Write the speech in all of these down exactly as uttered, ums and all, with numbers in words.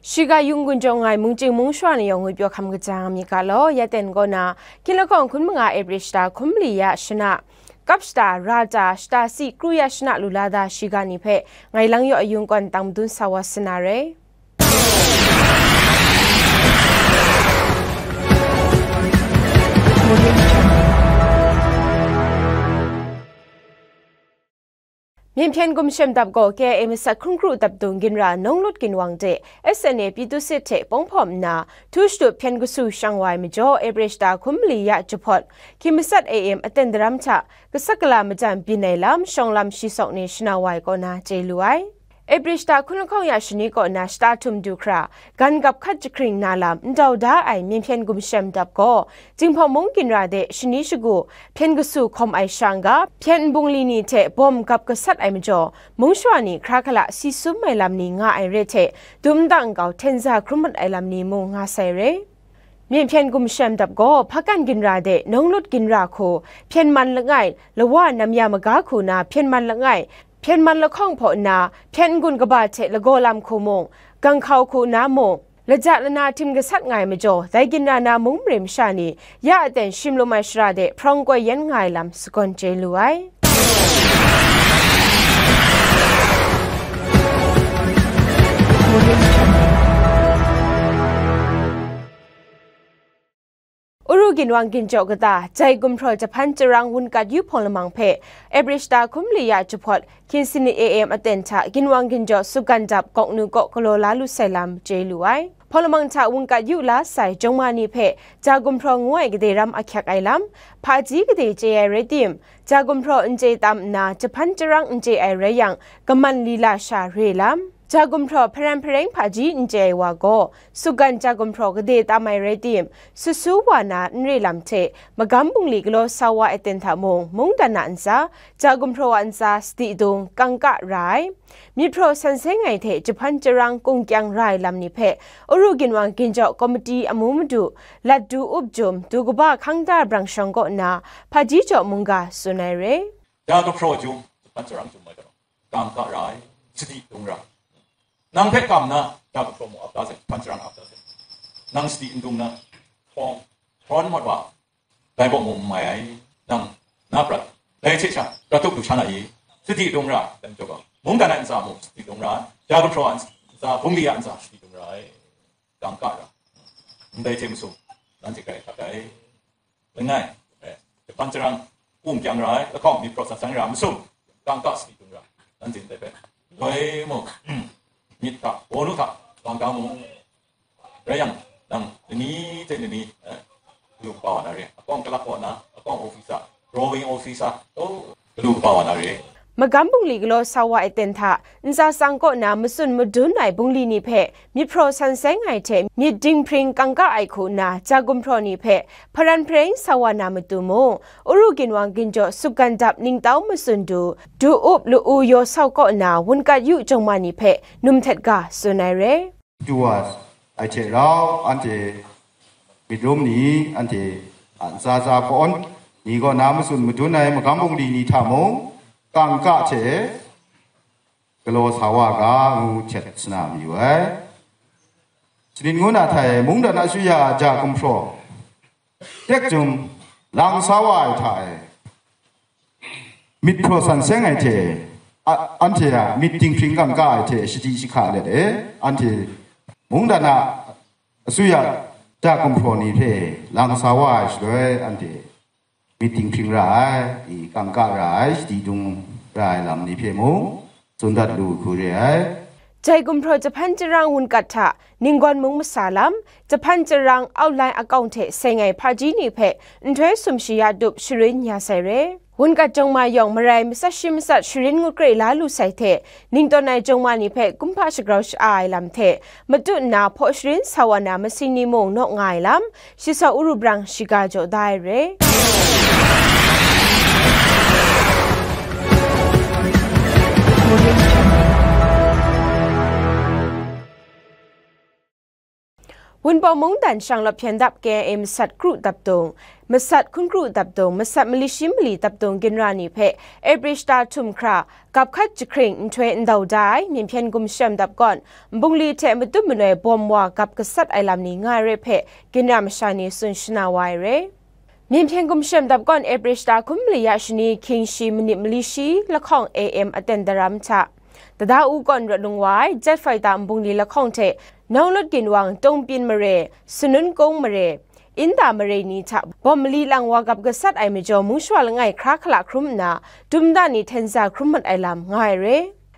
Shiga yung gun jawng ai mungchying mungshawa ni yawng ngwipyaw hkam kaja nga myit ga law, ya ten kaw na, hkying lahkawng hkun manga April shata hkun mali ya shana, kap shata, ra ta, shata si kru ya shana lu la da shiga ni hpe, ngai lang yaw ayung kawn tang madun sa wa sa na re. Myen hpyen gumshem dap gaw K I A masat hkun kru dapdung ginra Nawnglut Ginwang de S N A Pyitusit hte pawng hpawm nna, htu shatup hpyen kasu shang wa ai majaw, April shata hkun mali ya jahpawt, hkying matsat A M aten daram hta, kasak kala majan byin ai lam, shawng lam shi sawk ni shanau wa ai kaw na chye lu ai. April shata hkun lahkawng ya shani kaw na shata htum du hkra, gan gap hkat jahkring na lam ndau da ai myen hpyen gumshem dap gaw, Jinghpaw mung ginra de shani shagu hpyen kasu hkawm ai sha n-ga, hpyen nbungli ni hte bawm gap gasat ai majaw, mungshawa ni hkra hkala si sum ai lam ni nga ai re hte, dum nta nkau hten za hkrum mat ai lam ni mung nga sai re. Myen hpyen gumshem dap gaw, Hpakan ginra de Nawnglut ginra hku, hpyen man langai, lawa nam ya maga hku na hpyen man langai, hpyen man lahkawng hpaw nna, hpyen n-gun kaba hte lagaw lam hku mung, ganghkau hku na mung, laja lana htim gasat nga ai majaw, dai ginra na mung mare masha ni, ya aten shim lum ai shara de hprawng koi yen nga ai lam sagawn chye lu ai. Uru ginwang ginjaw kata, jai gumhpraw jahpan jarang wunkat yu hpawng lamang hpe, April shata hkun mali ya jahpawt, hkying sanit A M aten hta ginwang ginjaw sukgan dap gawk nu kaw galaw la lu sai lam chye lu ai. Hpawng lamang hta wunkat yu la sai jawng ma ni hpe, ja gumhpraw ngu ai gade ram ahkyak ai lam, hpaji gade chye ai rai tim, ja gumhpraw n chye tam nna, jahpan jarang n chye ai rai yang, kaman lila sha re lam, ja gumhpraw hparan hpareng hpaji n chye ai wa gaw, sukgan ja gumhpraw gade tam ai rai tim, susu wa na n re lam hte, magam bungli galaw sa wa ai ten hta mung, mungdan a ntsa, ja gumhpraw a ntsa, sadi dung, kangka ra ai. Myit hpraw san seng ai hte jahpan jarang kung kyang ra ai lam ni hpe, Uru ginwang ginjaw komiti amu madu, lat du up jum, du kaba hkang da brang shawng kaw nna, hpaji jaw mungga tsun ai re. Ja gumhpraw jum, jahpan jarang jum ai gaw, kangka ra ai, sadi dung ra. Nang hpe kam na, ja gumhpraw mung ap da sai, jahpan jarang ap da sai. Nang sadi n dung na, hpawng, hprawn mat wa, dai gaw mung n mai ai. Nang, na prat, dai hte sha, prat tup lu sha na i? Sadi dung ra, dan jaw ga, mungdan a ntsa mung sadi dung ra, ja gumhpraw a ntsa, bungli a ntsa sadi dung ra ai. Kangka ra, ndai hte masum, nanhte grai hkrat ai. Langai, eh, jahpan jarang, kung kyang ra ai, lahkawng myit hpraw san seng ra ai masum, kangka sadi dung ra, nanhte ndai hpe, loi mung, myit hta, wawnu hta, kangka mung, rai yang, nang lani hte lani, eh, galu kaba wa na re, akawng kalak kaw na, akawng officer, drawing officer, oh, galu kaba wa na re. Magam bungli galaw sa wa ai ten hta, ntsa tsang kaw na matsun madun ai bungli ni hpe, myit hpraw san seng ai hte myit dinghpring kangka ai hku nna, ja gumhpraw ni hpe, hparan hpareng sa wa na matu mung, Uru ginwang ginjaw sukgan dap ningtau matsun du, du up lu u yaw sau kaw nna, wunkat yu jawng ma ni hpe, num htet ga tsun ai re. Du wa ai hte rau, anhte myit rum ni, anhte a ntsa tsa hpawn ni kaw na matsun madun ai magam bungli ni hta mung, kangka hte galaw sa wa ga ngu htet sa na mayu ai. Shani ngu na hta e, mungdan asuya a ja gumhpraw, tek jum lang sa wa ai hta e, myit hpraw san seng ai hte, a, anhte a myit dinghpring kangka ai hte shadi shahka let e, anhte mungdan a asuya ja gumhpraw ni hpe lang sa wa ai shaloi, anhte myit dinghpring ra ai, i kangka ra ai, shadi dung ra ai lam ni hpe mung, tsun dat lu hku re ai. Jai gumhpraw jahpan jarang wunkat hta, ninggawn mung masa lam, jahpan jarang aulai akawng hte seng ai hpaji ni hpe, nhtoi sumshi ya tup sharin ya sai re. Wunkat jawng ma yawng marai matsat shi matsat sharin ngut kre la lu sai hte, ning tawn ai jawng ma ni hpe kumhpa shagrau sha-a ai lam hte, matut nna hpaw sharin sa wa na masing ni mung naw nga ai lam, Shi Saw Uru Brang shiga jaw da ai re. Wunpawng mungdan shanglawt hpyen dap K I A masat kru dapdung, masat hkun kru dapdung, masat mali shi mali dapdung ginra ni hpe April shata htum hkra gap hkat jahkring nhtoi ndau da ai Myen Hpyen Gumshem Dap Kawn, Nbungli hte matum manoi bawm wa gap gasat ai lam ni nga ai re hpe ginra masha ni tsun shana wa ai re. Myen Hpyen Gumshem Dap Kawn April shata hkun mali ya shani hkying shi manit mali shi lahkawng A M aten daram hta, Tada U kawn rawt lung wa ai Jet Fighter Nbungli lahkawng hte Nawnglut Ginwang Tungpyin mare, Sanun Kung mare, Inda mare ni hta bawm mali lang wa gap gasat ai majaw mung shawa langai hkra hkala hkrum nna, dum da ni hten za hkrum mat ai lam nga ai re.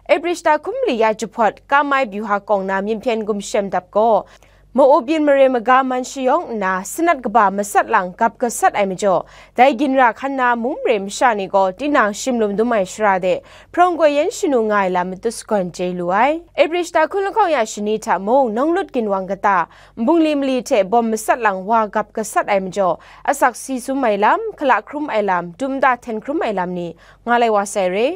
April shata hkun mali ya jahpawt Kamai Byuha Kawng na Myen Hpyen Gumshem Dap gaw, Maubyin mare maga man shayawng nna, sanat kaba masat lang gap gasat ai majaw, dai ginra hkan na mung mare masha ni gaw tinang shimlum dum ai shara de, hprawng koi yan shanu nga ai lam matut sagawn chye lu ai. April shata hkun lahkawng ya shani hta mung, Nawnglut Ginwang kata, Nbungli mali hte bawm masat lang wa gap gasat ai majaw, asak si sum ai lam, hkala hkrum ai lam, dum da hten hkrum ai lam ni nga lai wa sai re.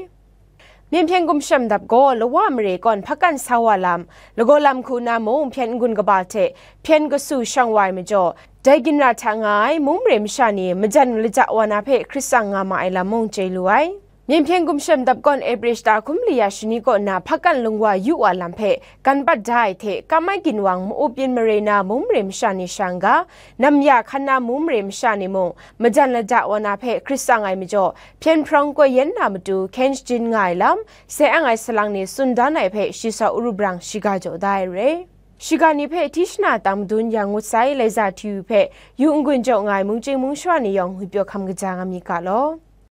Myen Hpyen Gumshem Dap gaw lawa mare kawn hpakan sa wa lam, lagaw lam hku na mung hpyen n-gun kaba hte hpyen kasu shang wa ai majaw, dai ginra hta nga ai mung mare masha ni majan laja wa na hpe hkrit tsang nga ma ai lam mung chye lu ai. Myen Hpyen Gumshem Dap kawn April shata hkun mali ya shani kaw na hpakan lung wa yu wa lam hpe gan pat da ai hte, Kamai Ginwang Maubyin mare na mung mare masha ni sha n-ga, nam ya hkan na mung mare masha ni mung, majan lada wa na hpe hkrit tsang ai majaw, hpyen hprawng koi yan na matu hkyen shajin nga ai lam, sai ang ai salang ni tsun dan ai hpe shi sa uru brang shiga jaw da ai re. Shiga ni hpe hti shana tang madun yang ngut sai, Laiza T V hpe yu n-gun jaw nga ai mungchying mungshawa ni yawng ngwipyaw hkam kaja nga mi ga law.